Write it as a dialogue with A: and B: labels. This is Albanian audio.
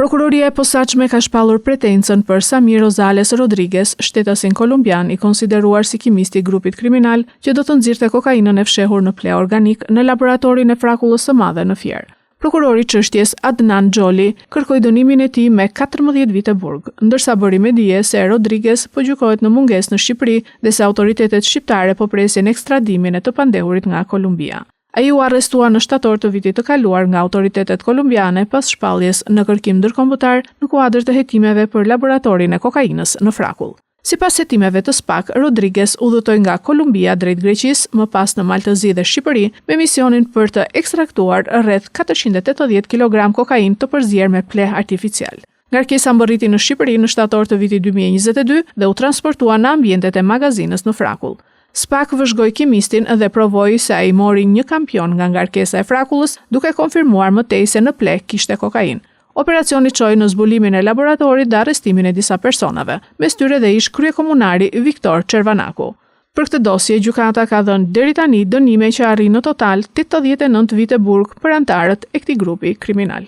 A: Prokuroria e Posaçme ka shpallur pretencën për Samir Rosales Rodriguez, shtetasin kolumbian i konsideruar si kimisti i grupit kriminal që do të nxirrte kokainën e fshehur në pleh organik në laboratorin e Frakullës së Madhe në Fier. Prokurori i çështjes Adnan Xholi kërkoi dënimin e tij me 14 vite burg, ndërsa bëri me dije se Rodriguez po gjykohet në mungesë në Shqipëri dhe se autoritetet shqiptare po presin ekstradimin e të pandehurit nga Kolumbia. Ai u arrestua në shtator të vitit të kaluar nga autoritetet kolumbiane pas shpalljes në kërkim ndërkombëtar në kuadër të hetimeve për laboratorin e kokainës në Frakull. Sipas hetimeve të SPAK, Rodriguez udhëtoi nga Kolumbia drejt Greqisë, më pas në Mal të Zi dhe Shqipëri, me misionin për të ekstraktuar rreth 480 kilogramë kokainë të përzier me pleh artificial. Ngarkesa mbërriti në Shqipëri në shtator të vitit 2022 dhe u transportua në ambientet e magazinës në Frakull. SPAK vëzhgoi kimistin dhe provoi se ai mori një kampion nga ngarkesa e Frakullës, duke konfirmuar më tej se në pleh kishte kokainë. Operacioni çoi në zbulimin e laboratorit dhe arrestimin e disa personave, mes tyre dhe ish kryekomunari Viktor Çervanaku. Për këtë dosje, gjykata ka dhënë deri tani dënime që arrijnë në total 89 vite burg për anëtarët e këtij grupi kriminal.